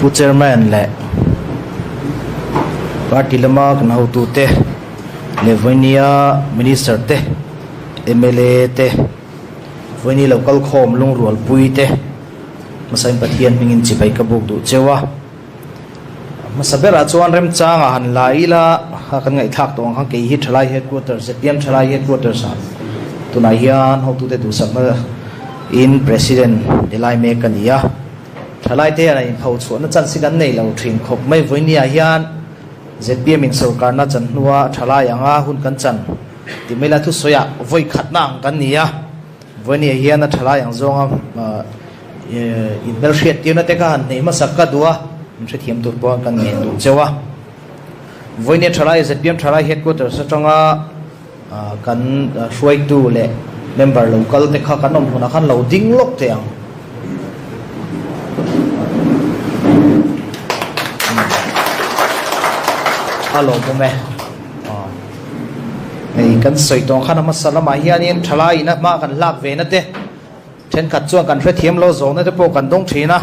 Pu Chairman leh Party lama kan hotute leh vawinia Minister te, mla te, vawiini lo kal khawm lungrualpui te hmasain Pathian hmingin chibai ka buk duh cheu a. Hmasa berah chuan remchangah han la ila kha kan ngaihthlak tawh ang khan kei hi thalai headquarters zpm thalai headquarters ah tunah hian hotute duhsakna in president ni lai mek ka ni a. Thalai te hian an inpho chhuahna chance hi kan nei lo thin khawp mai. Vawinia hian zpm in sorkarna chan hnua thalai anga hun kan chan ti mai la thusawiah vawi khatna ang kan ni a. Vawinia hian a thalai ang zawnga inhmelhriat tirna te kha han hneih hmasak ka duh a, min hrethiam tur pawh kan ngen duh cheu a. Vawinia thalai zpm thalai headquarters atanga Kan hruaitu leh member lo kal te kha kan awm hunah khan lo ding lawk teh ang. A lawmawm e. Hei kan sawi tawng khan a hmasa lamah hianin thalai ina hma kan hlak ve na te thenkhat chuan kan hrethiam lo zawhna te pawh kan dawng thin a.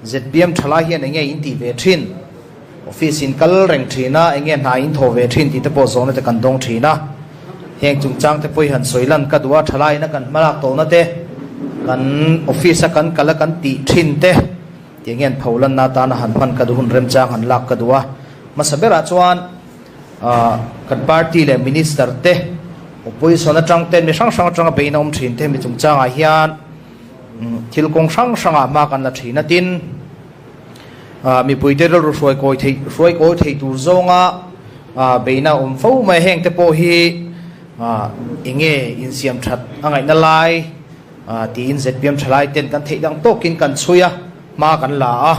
Zpm thalai hian enge in tih ve thin? Office in kal reng thin a, enge hna in thaw ve thin tih te pawh zawhna te kan dawng thin a. Heng chungchang te pawh hi han sawi lan ka duh a, thalai ina kan hmalak tawhna te, kan office a kan kal a kan tih thin te tih enge an pho lanna atana han hman ka duh hun remchang han lak ka duh a. Hmasa berah chuan kan party leh minister te, opposition atang te, mi hrang hrang atanga bein a awm thin te hemi chungchangah hian, Thil kawng hrang hrangah hma kan la thin a, tin, mipuite rilru hruai kawi theih hruai kawi thei tur zawnga beihna a awm fo mai a, hengte pawh hi eng nge insiam that a ngaihna lai tiin zpm thalai ten kan theih dang tawkin kan chhui a, hma kan la a,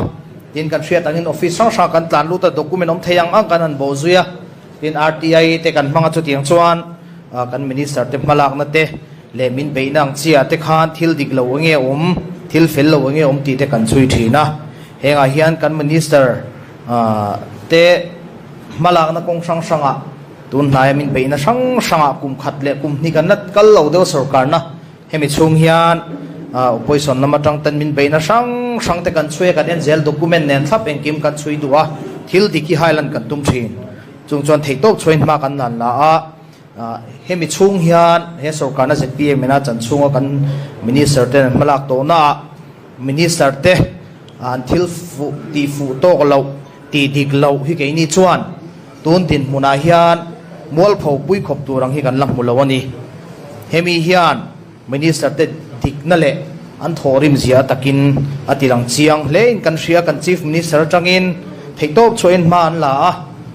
tin kan hriat angin office hrang hrang kan tlan lut a, document awm thei ang ang kan han bawh zui a, tin RTI te kan hmang a chutiang chuan kan minister te hmalakna te Leh min beihna ang chiah te khan thil dik lo enge awm, thil fel lo enge awm tih te kan chhui thin a. Hengah hian kan Minister te hmalakna kawng hrang hrangah tun hnaia min beihna hrang hrangah kum khat leh kum hnih kan la kal lo deuh sorkarna hemi chhung hian opposition lam atang ten min beihna hrang hrang te kan chhui a, kan en zel document nen thlap engkim kan chhui duh a, thil dik hi highland kan tum thin. Chung chuan theihtawp chhuain hma kan nan la a. Hemi chhung hian he sorkarna zpm ina chan chhunga kan Minister ten an hmalak tawhnaah Minister te an thil fuh tih fuh tawk loh tih dik loh hi keini chuan tun dinhmunah hian mualpho pui khawp tur ang hi kan la hmu lo a ni. Hemi hian Minister te dikna leh an thawhrim zia takin a ti lang chiang hlein kan hria. Kan Chief Minister atangin theihtawp chhuahin hma an la a,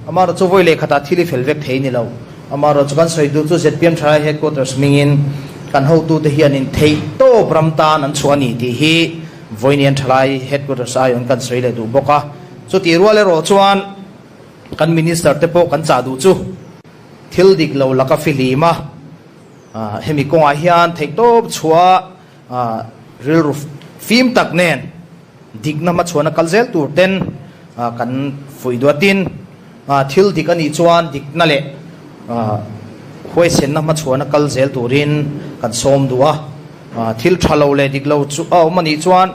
amaherawh chu vawi leh khatah thil i fel vek thei ni lo. Amaherawh chu kan sawi duh chu zpm Thalai Headquarters hmingin kan hotute hianin theihtawp ram tan an chhuah a ni tih hi vawiin Thalai Headquarters aiawhin kan sawi leh duh bawk a. Chutih rual erawh chuan kan Minister te pawh kan chah duh chu thil dik lo laka fihlim a, Hemi kawngah hian theihtawp chhuah rilru fim tak nen dikna hmachhuana kal zel tur ten kan fuih duatin thil dik a nih chuan dikna leh huaisenna hmachhuana kal zel turin kan sawm duh a. Thil tha lo leh dik lo chu a awm a nih chuan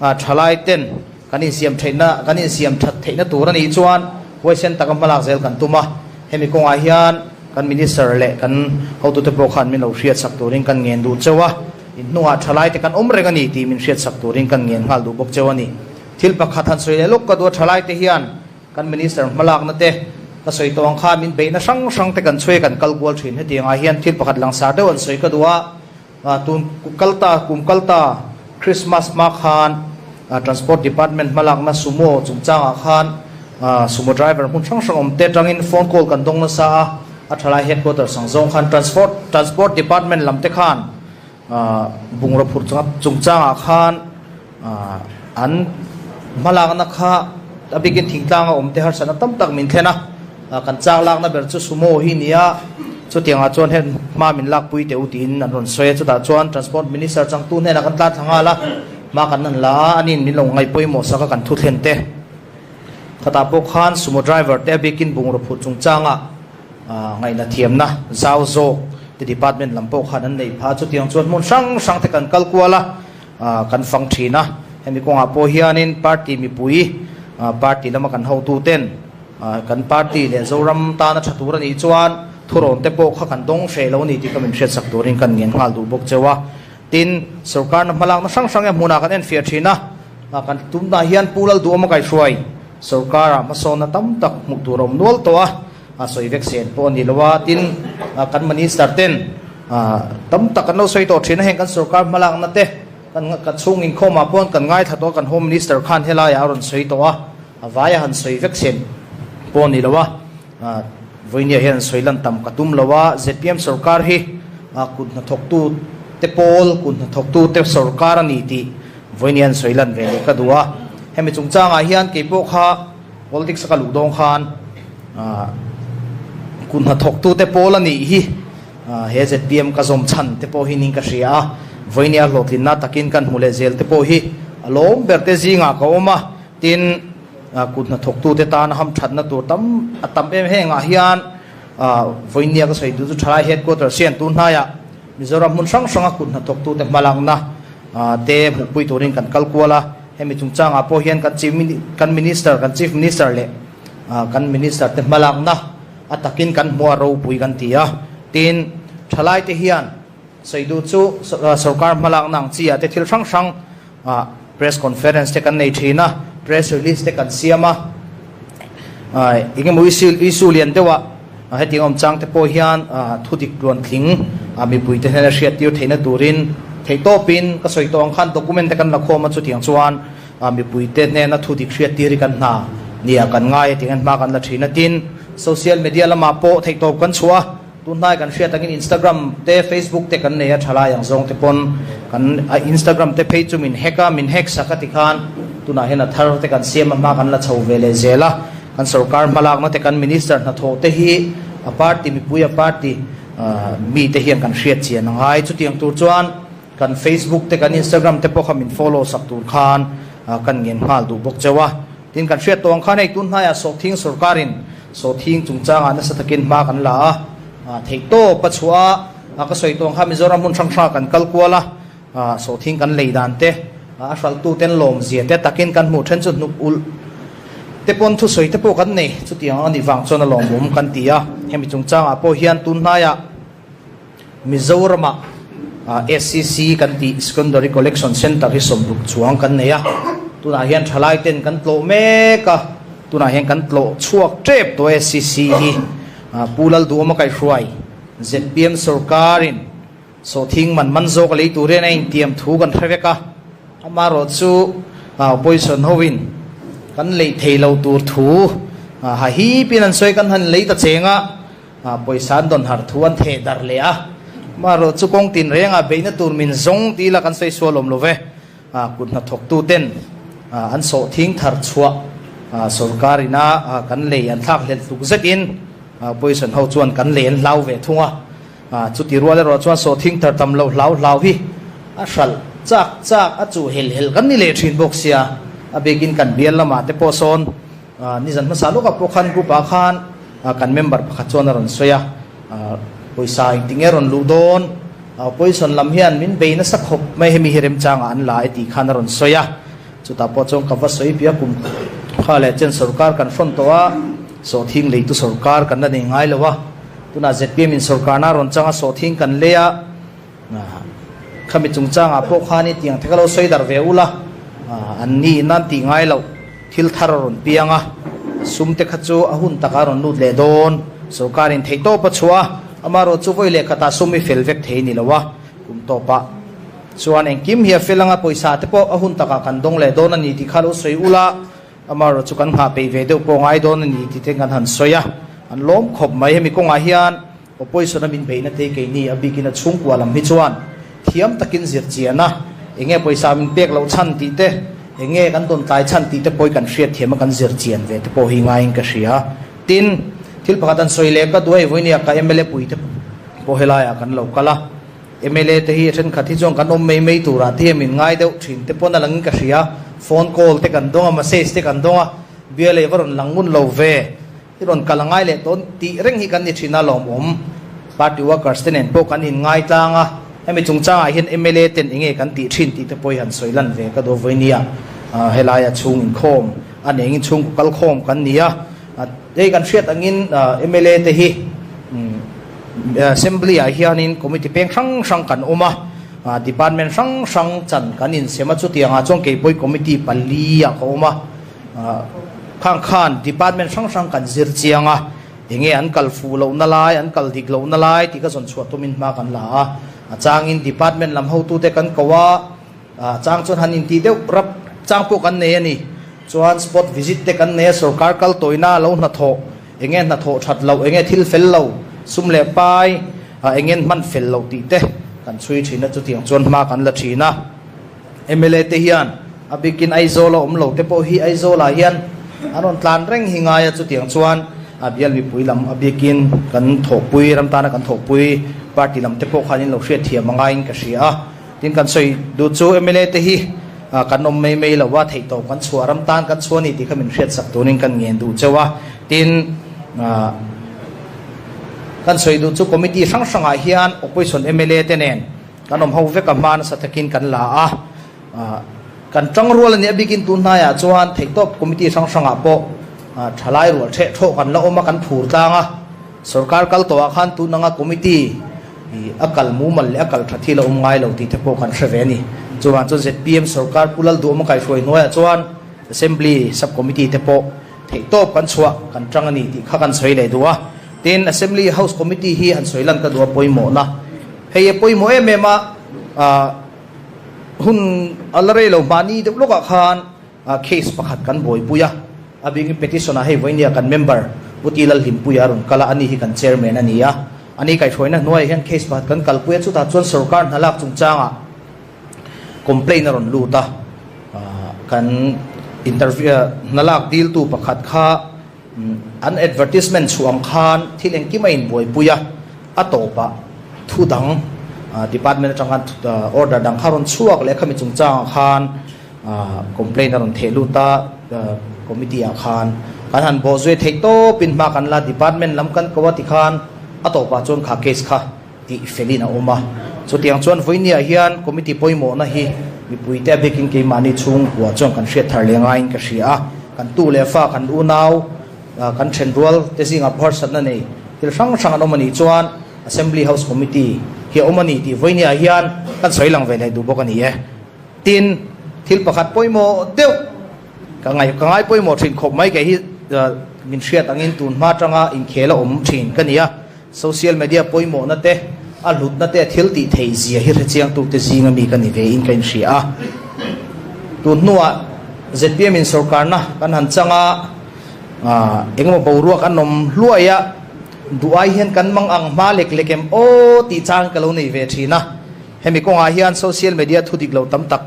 thalai ten kan insiam theihna kan insiam that theihna tur a nih chuan huaisen taka hmalak zel kan tum a. Hemi kawngah hian Kan Minister leh kan hotute pawh khan min lo hriatsak turin kan ngen duh cheu a, in hnungah thalaite kan awm reng a ni tih min hriatsak turin kan ngen nghal duh bawk cheu a ni. Thil pakhat han sawi leh lawk ka duh a, thalaite hian kan Minister hmalakna te ka sawi tawh ang khan min beihna hrang hrang te kan chhui a kan kal kual thin. Hetiangah hian thil pakhat langsar deuh an sawi ka duh a, tun kal ta kum kal ta Christmas hma khan Transport Department hmalakna Sumo chungchangah khan Sumo driver hmun hrang hrang awm te atangin phone call kan dawng nasa a, a thalai headquarters ang zawng khan Transport Transport Department lam te khan bungraw phurh chungchangah khan an hmalakna kha a bikin thingtlanga awm te harsatna tam tak min thlen a, kan chak lakna ber chu Sumo hi nia, chutiangah chuan heng hma min lakpui teh u tiin an rawn sawi a, chutah chuan Transport Minister changtu hnenah kan tlan thla nghal a, hma kan han la a, aniin min lo ngaihpawimawh sak a kan thu thlen te. Khatah pawh khan Sumo driver te a bikin bungraw phurh chungchanga ngaihna thiamna zau zawk te department lam pawh khan an nei phah a, chutiang chuan hmun hrang hrang te kan kal kual a. Kan fang thin a, hemi kawngah pawh hianin party mipui Party lama kan hotu ten kan party leh Zoram tana tha tur a nih chuan thurawn te pawh kha kan dawng hreh lo a ni tih kha min hriatsak turin kan ngen nghal duh bawk cheu a. Tin, sorkarna hmalakna hrang hrang e hmunah kan enfiah thin a, kan tumna hian Pu Lalduhawma kaihhruai sorkarah hmasawnna tam tak hmuh tur a awm nual tawh a, a sawi vek sen pawh a ni lo a. Tin, kan minister ten tam tak an lo sawi tawh thin a, heng kan sorkar hmalakna te Kan ka chhung inkhawmah pawn kan ngaithla tawh a, kan Home Minister khan helaiah a rawn sawi tawh a, a vai a han sawi vek sen pawh a ni lo a, vawinia hian sawi lan tam ka tum lo a, zpm sorkar hi kut hnathawktu te pawl, kut hnathawktu te sorkar a ni tih vawinia an sawi lan ve leh ka duh a, hemi chungchangah hian keipawh kha politics a ka luh dawng khan kut hnathawktu te pawl a nih hi. He zpm ka zawm chhan te pawh hi ning ka hria a, vawinia hlawhtlinna takin kan hmu leh zel te pawh hi a lawm ber te zingah ka awm a, tin kut hnathawktute tana hamthatna tur tam a tam em hengah hian vawinia ka sawi duh chu thalai headquarters hian tun hnaiah Mizoram hmun hrang hranga kut hnathawktute hmalakna te hmuhpui turin kan kal kual a, hemi chungchangah pawh hian kan chief kan minister kan chief minister leh kan minister te hmalakna A takin kan hmu a ropui kan ti a, tin, thalaite hian sawi duh chu sorkar hmalakna ang chi ah te thil hrang hrang ah press conference te kan nei thin a, press release te kan siam a, eng emaw issue issue lian deuh ah hetiang awm chang te pawh hian thu dik tluan tling mipui te hnena hriat tir theihna turin theihtawpin ka sawi tawh ang khan document te kan la khawm a chutiang chuan Mipuite hnena thu dik hriat tir hi kan hna nia kan ngai a tingin hma kan la thin a. Tin, social media lamah pawh theihtawp kan chhuah a, tunhnai kan hriat angin Instagram te Facebook te kan nei a, thalai ang zawng te pawn kan Instagram te phei chu min hack a, min hack sak a tikhan tunah hian a thar te kan siam a, hma kan la chho ve leh zel a. Kan sorkar hmalakna te kan minister hnathawh te hi a party mipui a party mite hian kan hriat chian a ngai. Chutiang tur chuan Kan Facebook te kan Instagram te pawh kha min follow sak tur khan kan ngen nghal duh bawk cheu a. Tin kan hriat tawh ang khan hei tun hnaiah Sawhthing sorkarin Sawhthing chungchangah nasa takin hma kan la a, theihtawp a chhuah a, ka sawi tawh ang khan Mizoram hmun hrang hrangah kan kal kual a, Sawhthing kan lei dan te, a hralhtu ten lawmzia te takin kan hmuh then chu hnuk ulh te pawn thusawi te pawh kan nei. Chutiang a nih vang chuan a lawmawm kan ti a, hemi chungchangah pawh hian tun hnaiah Mizoramah SCC kan tih Secondary Collection Centre hi 60 chuang kan nei a, tunah hian thalai ten kan tlawh mek a, tunah hian kan tlawh chhuak tep tawh SCC hi. Pu Lalduhawma kaihhruai zpm sorkarin sawhthing man man zawk a lei tur hian a intiam thu kan hre vek a, amaherawh chu opposition hoin kan lei thei lo tur thu hahipin an sawi kan han lei ta cheng a. Pawisa an dawn har thu an theh darh leh a, amaherawh chu kawng tin rengah beihna tur min zawng tih ila kan sawi sual awm lo ve. Kut hnathawktu ten an sawhthing thar chhuah sorkar ina kan lei an thlak hlelh tluk zetin opposition ho chuan kan lei an hlau ve thung a. Chuti rual erawh chuan sawhthing thar tam lo hlau hlau hi a hralh chak chak a chuh hel hel kan ni leh thin bawk sia, a bikin kan bial lamah te pawh sawn Nizan hmasa lawkah pawh khan group ah khan kan member pakhat chuan a rawn sawi a, pawisa engti nge rawn luh dawn, opposition lam hian min bei nasa khawp mai hemi hi remchangah an la e tih khan a rawn sawi a, chutah pawh chuan ka va sawi piah kum kha leh chen sorkar kan hrawn tawh a, sawhthing leitu sorkar kan la nei ngai lo a, tunah zpm in sorkarna a rawn chang a sawhthing kan lei a, Khami chungchangah pawh khan i tiang te ka lo sawi darh ve ul a, an ni in an tih ngai loh thil thar a rawn piang a, sum te kha chu a hun takah a rawn lut leh dawn, sorkar in theih tawp a chhuah a, amaherawh chu vawi leh khatah sum i fel vek thei ni lo a, kum tawpah chuan engkim hi a fel anga pawisa te pawh a hun takah kan dawng leh dawn a ni tih kha lo sawi ul a, amaherawh chu kan nghah peih ve deuh pawh ngai dawn a ni tih te kan han sawi a, an lawm khawp mai hemi kawngah hian. Opposition a min beihna te keini a bikin a chhungkua lam hi chuan thiam takin zir chian a, enge pawisa min pek loh chhan tih te, enge kan dawn tlai chhan tih te pawh hi kan hriat thiam a kan zir chian ve te pawh hi ngaiin ka hria. Tin, thil pakhat an sawi leh ka duh hei vawinia ka mla pui te pawh helaiah kan lo kal a, mla te hi thenkhat hi chuan kan awm mai mai turah te hian min ngai deuh thin te pawn a langin ka hria, phone call te kan dawng a, message te kan dawng a, bialei va rawn lang ngun lo ve. I rawn kal a ngai leh tawn tih reng hi kan ni thin a lawmawm. Party workers te nen pawh kan inngai tlang a, hemi chungchangah hian mla ten enge kan tih thin tih te pawh hi han sawi lan ve ka duh vawinia helaia chhung inkhawm. A nengin chhungkaw kalkhawm kan ni a, hei kan hriat angin mla te hi Assembly ah hianin committee peng hrang hrang kan awm a, department hrang hrang chan kan insem a, chutiangah chuan keipawh committee pali ah ka awm a, khang khan department hrang hrang kan zir chiang a, enge an kal fuh lohna lai, an kal dik lohna lai tih ka zawn chhuah tumin hma kan la a, a changin department lam hotute kan ko a. A chang chuan han intih deuh rap chang pawh kan nei a ni. Chuan spot visit te kan nei a, sorkar kal tawina lo hnathawh, enge hnathawh that loh, enge thil fel lo, sum leh pai, enge hman fel loh tih te kan chhui thin a, chutiang chuan hma kan la thin a. Mla te hian a bikin Aizawl a awm lo te pawh hi Aizawl ah hian an rawn tlan reng hi ngai a, chutiang chuan a bial mipui lam a bikin kan thawhpui, ram tana kan thawhpui party lam te pawh khan in lo hriatthiam a ngaiin ka hria a. Tin kan sawi duh chu mla te hi kan awm mai mai lo a, theihtawp kan chhuah ram tan kan chhuah a ni tih kha min hriatsak turin kan ngen duh cheu a. Tin kan sawi duh chu committee hrang hrangah hian opposition mla te nen kan awm ho vek a, hma nasa takin kan la a, kan tang rual a nih a bikin tun hnaiah chuan theihtawp committee hrang hrangah pawh thalai rual theh thawh kan la awm a, kan phur tlang a. Sorkar kal tawhah khan tun anga committee hi a kal mumal leh a kal tha thil a awm ngai lo tih te pawh kan hre ve a ni. Chuvang chuan zpm sorkar Pu Lalduhawma kaihruai hnuaiah chuan Assembly sub committee te pawh theihtawp kan chhuah kan tang a ni tih kha kan sawi leh duh a. Tin, Assembly House Committee hi han sawi lan ka duh a pawimawhna hei a pawimawh em em a, hun a la rei lo mahni deuh lawkah khan Case pakhat kan buaipui a, a bikin petition ah hei vawinia kan member Pu Ti Lalhlimpuia a rawn kal a, ani hi kan chairman a ni a, ani kaihhruaina hnuaiah hian case pakhat kan kalpui a, chutah chuan sorkar hna lak chungchangah complaint a rawn lut a, kan interview hna lak diltu pakhat kha an advertisement chhuah ang khan thil engkim a inbuaipui a, a tawpah thu dang department atang khan order dang kha rawn chhuak leh khami chungchangah khan Complaint a rawn theh lut a, committee ah khan kan han bawh zui theih tawpin hma kan la, department lam kan ko a tikhan a tawpah chuan kha case kha tih felin a awm a. Chutiang chuan vawinia hian committee pawimawhna hi mipuite a bikin keimahni chhungkua chuan kan hriat thar leh ngaiin ka hria a, kan tu leh fa, kan unau, kan thenrual te zingah harsatna nei thil hrang hrang an awm a nih chuan Assembly House Committee hi a awm a ni tih vawinia hian kan sawi lang ve leh duh bawk a ni e. Tin, thil pakhat pawimawh deuh ka ngaih ka ngai pawimawh thin khawp mai kei hi min hriat angin tun hma atanga inkhel a awm thin ka ni a, social media pawimawhna te, a hlutna te, a thil tih theih zia hi hrechiangtute zinga mi ka ni ve in ka inhria a. Tun hnuah zpm in sorkarna kan han chang a, engemaw boruak an awm hluai a, duh ai hian kan mang ang hma lek lek em aw tih chang ka lo nei ve thin a. Hemi kawngah hian social media thu dik lo tam tak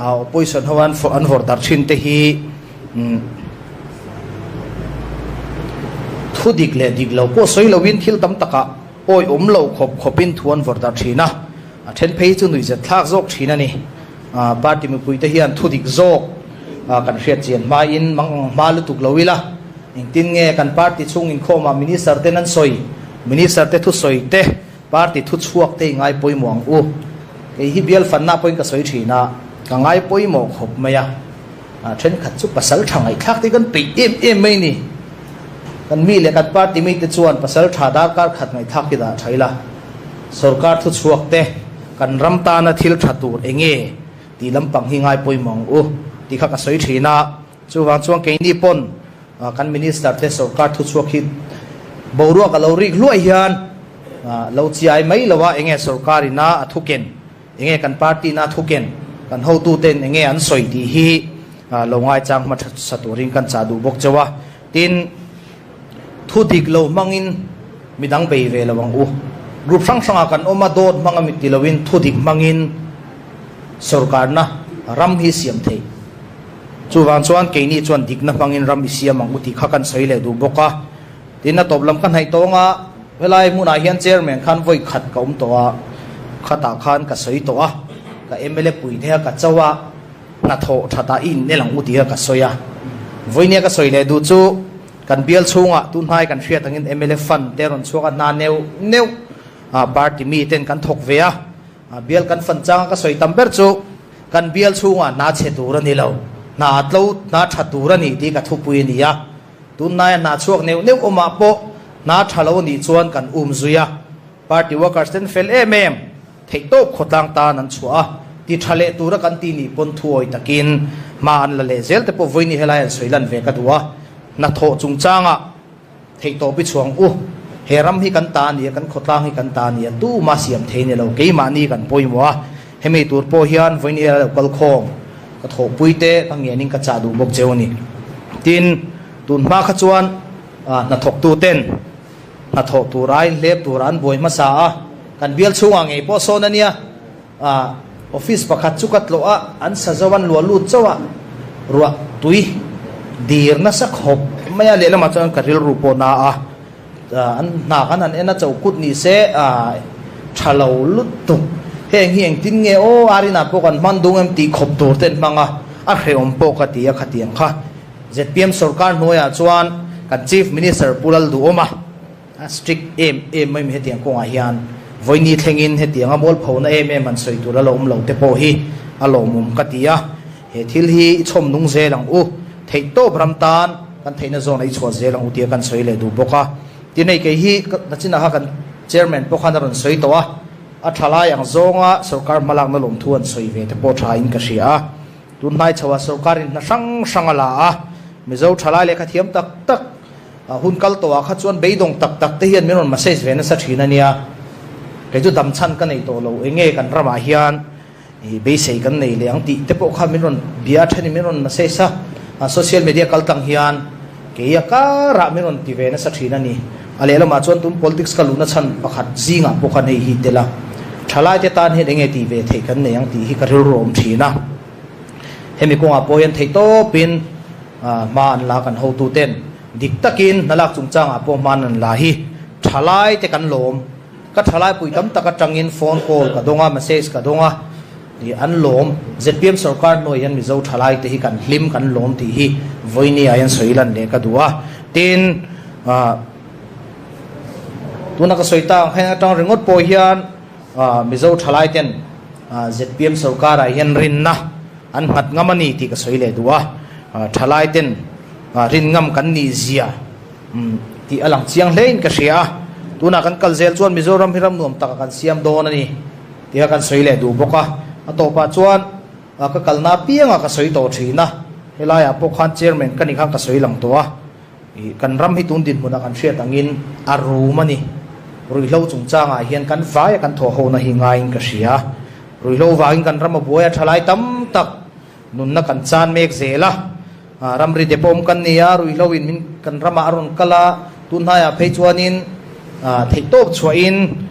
opposition ho an an vawrh darh thin te hi thu dik leh dik lo pawh sawi loin thil tam takah awi awm lo khawp khawpin thu an vawrh darh thin a, a then phei chu nuihzet thlak zawk thin a ni. Party mipui te hian thu dik zawk kan hriat chian hmain mang ang hma lutuk lo ila, engtin nge kan party chhung inkhawmah minister ten an sawi, minister te thusawi te, Party thu chhuak te i ngai pawimawh ang u. Kei hi bial fanna pawhin ka sawi thin a, ka ngai pawimawh khawp mai a. Thenkhat chu pasal tha ngaihthlak te kan peih em em mai ni. Kan mi leh kan party mite chuan pasal tha darkar khat ngaihthlak hi dah tha ila. Sorkar thu chhuak te kan ram tana thil tha tur enge tih lampang hi ngai pawimawh ang u tih kha ka sawi thin a. Chuvang chuan keini pawn kan Minister te sorkar thuchhuak hi boruak a lo rik hluai hian lo chiai mai lo a, enge sorkar ina a thuken, enge kan party ina a thuken, kan hotu ten enge an sawi tih hi lo ngaichang hma tha turin kan chah duh bawk cheu a. Tin, thu dik lo hmangin midang bei ve lo ang u. Group hrang hrangah kan awm a, dawt hmang a mit ti loin thu dik hmangin sorkarna ram hi siam theih. Chuvang chuan keini chuan dikna hmangin ram i siam ang u tih kha kan sawi leh duh bawk a. Tin, a tawp lam ka hnaih tawng a, helai hmunah hian chairman khan vawi khat ka awm tawh a, khatah khan ka sawi tawh a, ka mla pui te kha ka cho a, hnathawh thatah i innel ang u tih kha ka sawi a. Vawinia ka sawi leh duh chu kan bial chhungah tunhnai kan hriat angin mla fund te rawn chhuak a, hna neuh neuh party mi ten kan thawk ve a. Bial kan fan changa ka sawi tam ber chu kan bial chhungah hna chhe tur a ni lo. Hna tlo hna tha tur a ni tih ka thupui a ni a. Tunlaia hna chhuak neuh neuh awmah pawh hna tha lo a nih chuan kan um zui a. Party workers ten fel em em theihtawp khawtlang tan an chhuah a, ti tha leh tura kan ti nih pawn thuawi takin hma an la leh zel te pawh vawiin helai an sawi lan ve ka duh a. Hnathawh chungchangah theihtawp i chhuang u, he ram hi kan ta a ni a, kan khawtlang hi kan ta a ni a, tuma siam thei ni lo, keimahni kan pawimawh a, hemi tur pawh hian vawiin helai lo kal khawm ka thawhpui te ka ngenin ka chah duh bawk cheu a ni. Tin, tun hma kha chuan hnathawktu ten Hnathawh tur ai hlep tur an buai hmasa a, kan bial chhungah ngei pawh sawn a nia. Ah, office pakhat chu ka tlawh a, an sa zo an luah lut chauh a, ruah tui dir nasa khawp mai a, lehlamah chuan ka rilru pawh na a, an hna khan han en a chauh kut ni se, ah, tha lo lutuk. Heng hi engtin nge aw, Arina pawh kan hman dung em tih khawp tur te an hmang a, a hrehawm pawh ka ti a khatiang kha. Zpm sorkar hnuaiah chuan kan Chief Minister Pu Lalduhawma a strict em em mai mi hetiang kawngah hian vawiini thlengin hetianga mualphona em em han sawi tur a la awm lo te pawh hi a lawmawm ka ti a. He thil hi i chhawm nung zel ang u, theihtawp ram tan kan theihna zawn a i chhuah zel ang u tia kan sawi leh duh bawk a. Tin hei kei hi nachinah kha kan Chairman pawh khan a rawn sawi tawh a, a tha lai ang zawnga sorkar hmalakna lawmthu an sawi ve te pawh thain ka hria a. Tunhnai chhoah sorkarin hna hrang hrang a la a, Mizo thalai lehkha thiam tak tak hun kal tawhah kha chuan beidawng tak tak te hian min rawn message ve nasa thin a nia. Kei chu dam chhan ka nei tawh lo, eng nge kan ramah hian beisei kan nei leh ang tih te pawh kha min rawn bia thenin min rawn message a, social media kal tlang hian kei a karah min rawn ti ve nasa thin a ni. A lehlamah chuan tun politics ka luhna chhan pakhat zingah pawh khan hei hi tel a, thalaite tan hian eng nge tih ve theih kan nei ang tih hi ka rilru a awm thin a. Hemi kawngah pawh hian theihtawpin hma an la kan hotuten dik takin hnalak chungchangah pawh hma an la hi thalaite kan lawm. Ka thalai pui tam tak atangin phone call ka dawng a, message ka dawng a, ih an lawm. Zpm sorkar hnuai hian Mizo thalaite hi kan hlim kan lawm tih hi vawinia hian sawi lan leh ka duh a. Tin, tuna ka sawi tak ang khan atang ringawt pawh hian Mizo thalaiten Zpm sorkarah hian rinna an nghat ngam a ni tih ka sawi leh duh a. Thalaiten rin ngam kan nih zia tih a lang chiang hlein ka hria a. Tunah kan kal zel chuan Mizoram hi ram nuam taka kan siam dawn a ni tih kha kan sawi leh duh bawk a. A tawpah chuan ka kalna apiangah ka sawi tawh thin a, helaiah pawh khan chairman ka nih khan ka sawi lang tawh a. Kan ram hi tun dinhmunah kan hriat angin a rum a ni. Ruihhlo chungchangah hian kan vaia kan thawhhona hi ngaiin ka hria. Ruihhlo vangin kan ram a buai a tha lai tam tak nunna kan chan mek zel a. Ramri te pawh awm kan ni a, ruihhlo in min kan ramah a rawn kal a, tun hnaiah phei chuanin theihtawp chhuahin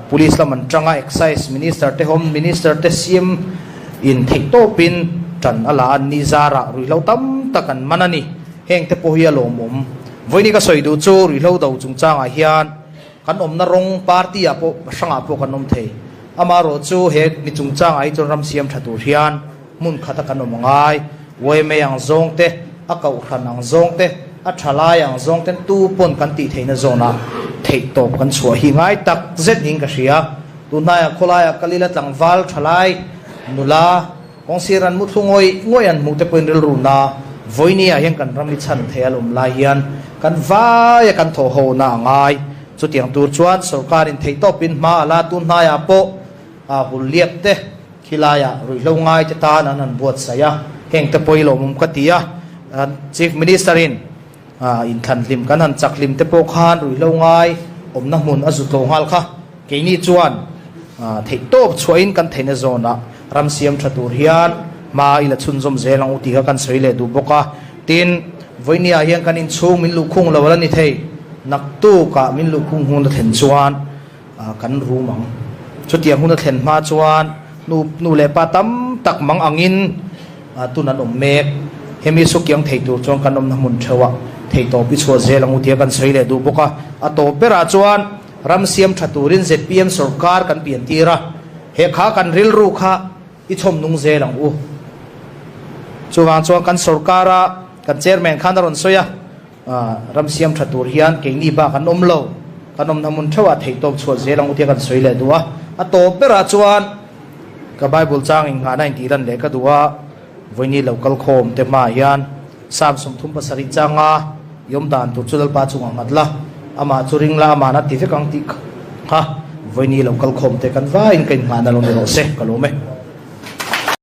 Police lam an tang a, Excise Minister te Home Minister te CM in theihtawpin tan a la a, ni zarah ruihhlo tam tak an man a ni. Heng te pawh hi a lawmawm. Vawiini ka sawi duh chu ruihhlo do chungchangah hian kan awmna rawng party ah pawh hrangah pawh kan awm thei. Amaherawh chu he mi chungchangah hi chuan ram siam tha tur hian hmun khata kan awm angai. Yma ang zawng te, a kohhran ang zawng te, a thalai ang zawng ten tu pawn kan tih theihna zawnah theihtawp kan chhuah hi ngai tak zet niin ka hria. Tunhnaiah khawlaiah kal ila tlangval thalai nula, Kawngsir an muthlu ngawih ngawih an hmuh te pawhin rilru na vawinia hian kan ram i chhan thei a lawm lai hian kan vaia kan thawh ho na a ngai. Chutiang tur chuan sorkarin theihtawpin hma a la tun hnaiah pawh a hul liak te khilaiah ruihhlo ngai te tan an han buatsaih a, heng te pawh i lawmawm ka ti a. Chief Minister in inthlan hlim kan han chak hlim te pawh khan ruihhlo ngai awmna hmun a zut lo nghal kha. Keini chuan theihtawp chhuahin kan theihna zawnah ram siam tha tur hian hma i la chhunzawm zel ang u tih kha kan sawi leh duh bawk a. Tin, vawinia hian kan inchhung min luhkhung lo a la ni thei. Naktukah min luhkhung hun a thlen chuan kan rum ang. Chutiang hun a thlen hma chuan nu nu leh pa tam tak mang angin tun an awm mek. Hemi sukiang thei tur chuan kan awmna hmun theuhah theihtawp i chhuah zel ang u tih kha kan sawi leh duh bawk a. A tawp berah chuan Ram siam tha turin zpm sorkar kan pian tir a, he kha kan rilru kha i chhawm nung zel ang u. Chuvang chuan kan sorkara kan chairman khan a rawn sawi a, ram siam tha tur hian keini bak an awm lo, kan awmna hmun theuhah theihtawp chhuah zel ang u tia kan sawi leh duh a. A tawp berah chuan ka Bible chang inngahna intih lan leh ka duh a. Vawiini lo kal khawm te hmaah hian Psalm 37 changa i awm dan tur chu Lalpa chungah nghat la, amah chu ring la, amahna ti vek ang tih kha vawiini lo kal khawm te kan vaiin ka inngahna lo ni rawh se, ka lawm e.